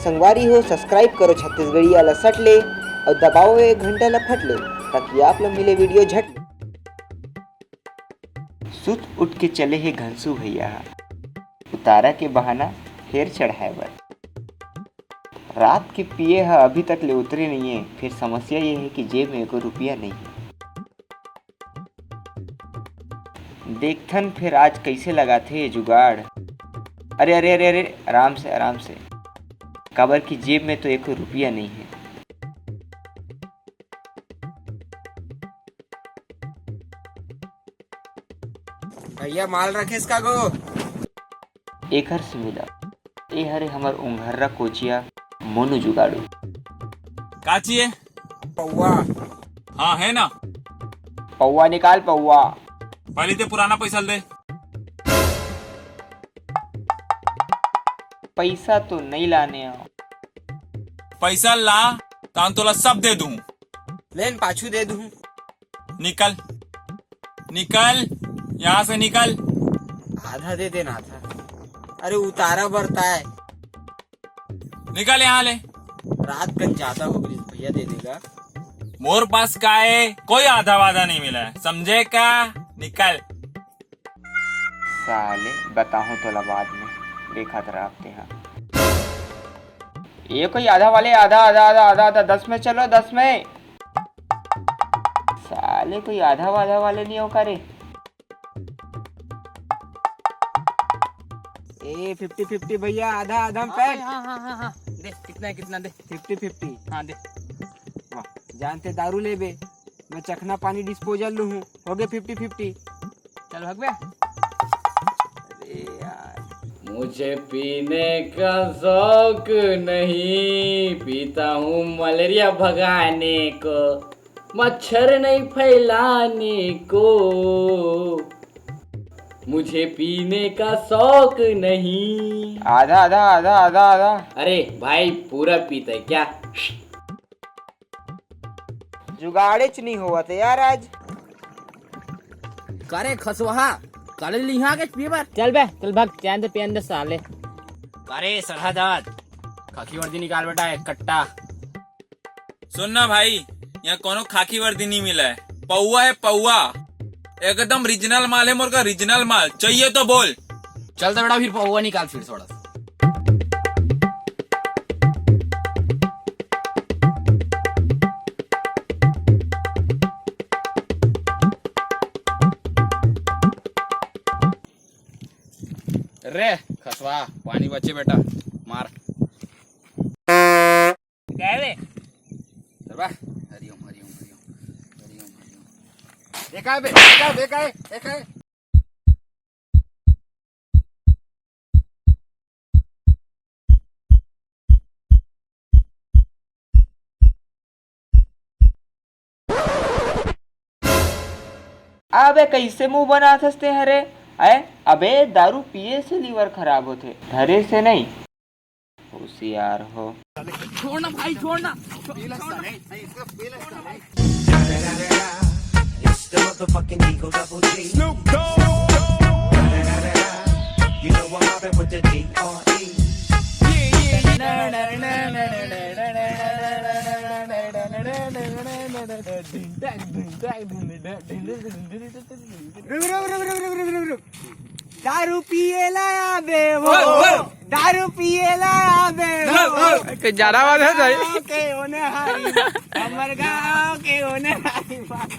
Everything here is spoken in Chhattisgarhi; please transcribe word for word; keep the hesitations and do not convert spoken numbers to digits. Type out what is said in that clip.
संगवारी हो, subscribe करो छत्तीसगढ़िया ला सट ले अउ दबाओ ये घंटा ला फट ले, ताकि आप ला मिले video झट ले। सुत उठ के चले हे घनसू भैया ह उतारा के बहाना फेर चढ़ाए बर। रात के पिए ह अभी तक ले उतरे नइये, फेर समस्या ये हे कि जेब में एको रुपया नइ हे। देखथन फेर आज कइसे लगाथे ये जुगाड़। अरे, अरे, अरे, अरे, आराम से, आराम से, काबर कि जेब में तो एको रुपया नइ हे। भैया, माल रखेस का गो? एखर से मिला, ए हरे हमर उंघर्रा कोचिया मोनू जुगाड़ू। का चाहिए? पौवा। हाँ, है ना? पौवा निकाल, पौवा। पहले ते पुराना पैसा दे। पैसा तो नहीं लाने आओ। पैसा ला, तान तोला सब दे दूं। लेन पाछू दे दूं। निकल, निकल, यहाँ से निकल। आधा दे देना था। अरे उतारा बरता है। निकल यहाँ ले। रात कन ज्यादा हो गई, भैया दे देगा। मोर पास का है, कोई आधा वाधा नहीं मिला है, समझे का? निकल। साले, बताहूं तोला बाद में, देखत रह अब तेहा। ये कोई आधा वाले, आधा, आधा, आधा, आधा, आधा, दस में चलो, दस में। साले, कोई आधा वाधा वाले नहीं हो का रे? ए, fifty fifty भैया, आधा, आधा में हाँ पैक। भाई, हाँ, हाँ, हाँ, हाँ। दे, कितना है, कितना दे? Fifty fifty। हाँ, दे। वाह, जानते दारू लेबे, मैं चखना पानी disposal लूँ हूँ। हो गए fifty fifty। चल भाग बे। अरे यार। मुझे पीने का शौक नहीं, पीता हूँ मलेरिया भगाने को, मच्छर नहीं फैलाने को। मुझे पीने का शौक नहीं। आधा, आधा, आधा, आधा, आधा। अरे भाई, पूरा पीता है क्या? जुगाड़ेच नहीं होवत है यार आज। करे खसवहा, करे लिहा के पीबर। चल बे, चल भाग, चैन दे, पेन दे साले। करे सरहदाद, खाकी वर्दी निकाल बेटा, एक कट्टा। सुन ना भाई, यहाँ कोनो खाकी वर्दी नहीं मिला है, पौवा है पौवा, एकदम original माल है मोर का, original माल, चाहिए तो बोल। चल तो बेटा, फिर पौवा निकाल फिर थोड़ा सा। रे खसवा, पानी बचे बेटा, मार। गए रे। चल बा। हरिओम, हरिओम, हरिओम। हरिओम, हरिओम। देखा है बे, देखा है, देखा है, देखा है। अबे कइसे मुंह बनात हस ते हरे? अय, अबे दारू पिए से liver खराब होथे, धरे से नहीं। होशियार हो। छोड़ना भाई, छोड़ना। It's the motherfucking Eagle Double G. You know I'm mobbing with the D R E. रुक, रुक, रुक, रुक, रुक, रुक, रुक। दारू पिए ला आबे हो, हो, हो। दारू पिए ला आबे हो, हो। हो। कुछ ज्यादा बात है भाई। गाँव के होनहारी, हमर गाँव के होनहारी।